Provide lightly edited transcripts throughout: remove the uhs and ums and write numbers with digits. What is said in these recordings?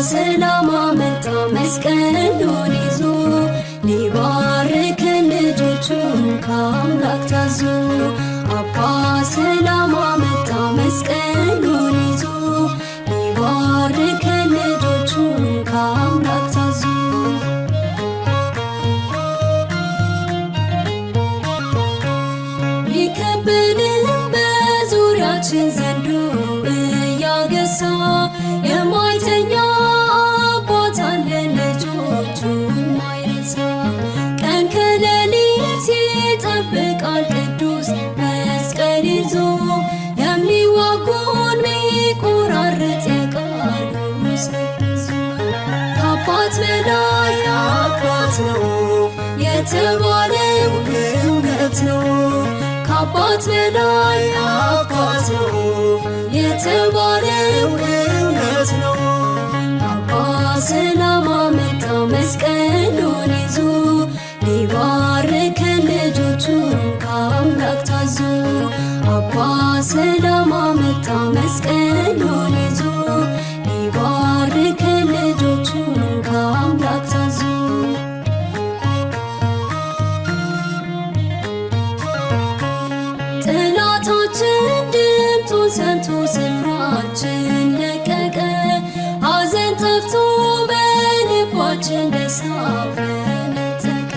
ሰላም አመጣ መስቀሉን ይዞ ሊባርከን ልጆቹን ከአምላክ ታዞ። አባ ሰላም አመጣ መስቀሉን ይዞ ሊባርከን ልጆቹን ከአምላክ ታዞ። ቢከበንም በዙሪያችን ዘንዶ እያገሳ፣ የማይተኛ አባት አለን ልጆቹን ማይረሳ። ቀን ከሌሊት ይጠብቃል ቅዱስ መስቀል ይዞ፣ የሚዋጉን ሚቆራርጥ የቃሉ ሰይፍ ይዞ። ከአባት በላይ አባት ነው የተባለው እውነት ነው። ከአባት በላይ አባት ነው የተባለው እውነት ነው። አባ ሰላም አመጣ መስቀሉን ይዞ ሊባርከን ልጆቹን ከአምላክ ታዞ። አባ ሰላም አመጣ መስቀሉን ይዞ ሊባርከን ልጆቹን ከአምላክ ታዞ። ጠላታችን ድምፁን ሰምቶ ስፍራችን ለቀቀ። ሐዘን ጠፍቶ በልባችን ደስታ ፈነጠቀ።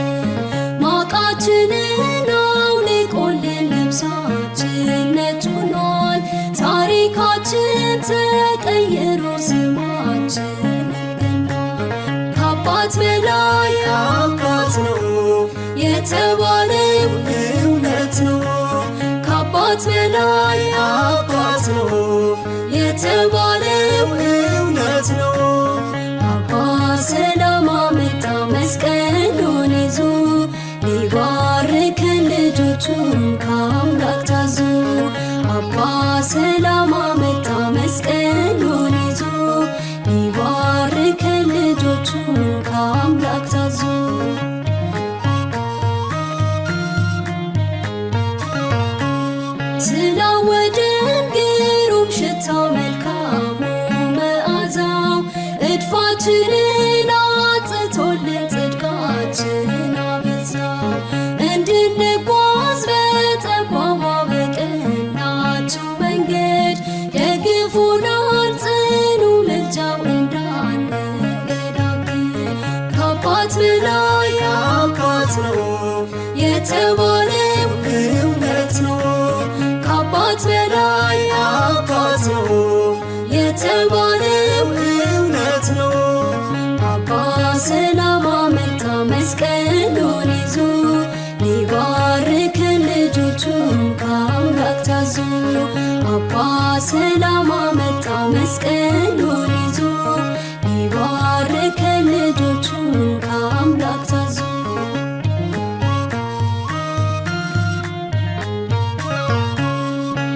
ማቃችንን አውልቆልን ልብሳችን ነጭ ሆኗል። ታሪካችን ተቀይሮ ስማችን ገኗል። ከአባት በላይ አባት ነው የተባለው እውነት ነው። ከአባት በላይ አባት ነው የተባለው እውነት ነው። አባ ሰላም አመጣ መስቀሉን ይዞ ሊባርከን ልጆቹን ከአምላክ ታዞ። አባ ሰላም አመጣ መስቀሉን ይዞ ሊባርከን ልጆቹን ከአምላክ ታዞ። ስላወደን ግሩም ሽታው መልካሙ መዓዛው፣ እድፋችንን አጥቶልን ጽድቃችን አበዛው። እንድንጓዝ በጠባቧ በቀናችው መንገድ ደግፎናል ጽኑ ምልጃው እንዳንገዳግድ። ከአባት በላይ አባት ነው የተባለው እውነት ነው። ከአባት በላይ አባት ነው የተባለው እውነት ነው። አባ ሰላም አመጣ መስቀሉን ይዞ ሊባርከን ልጆቹን ከአምላክ ታዞ። አባ ሰላም አመጣ መስቀሉን ይዞ ሊባርከን ልጆቹን ከአምላክ ታዞ።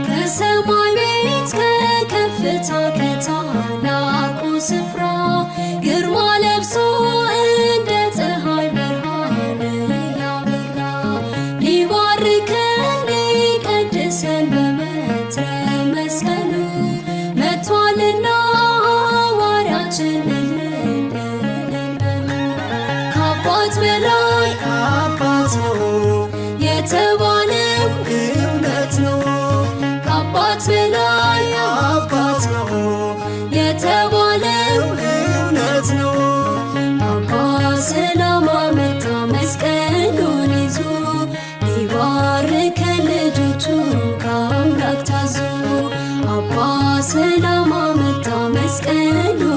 ከሰማይ ቤት ከከፍታ ከታላቁ ስፍራ ግርማ ለብሶ እንደ ፀሐይ ብርሃን ያበራ ሊባርከን ሊቀድሰን በበትረ መስቀሉ መጥቷልና ሐዋርያችን እልል እልል በሉ። ከአባት በላይ አባት ነው የተባለው እውነት ነው። ከአባት በላይ አባት ነው የተባለው እውነት ነው። አባ ሰላም አመጣ መስቀሉን ይዞ ሊባርከን ልጆቹን ከአምላክ ታዞ። አባ ሰላም አመጣ መስቀሉን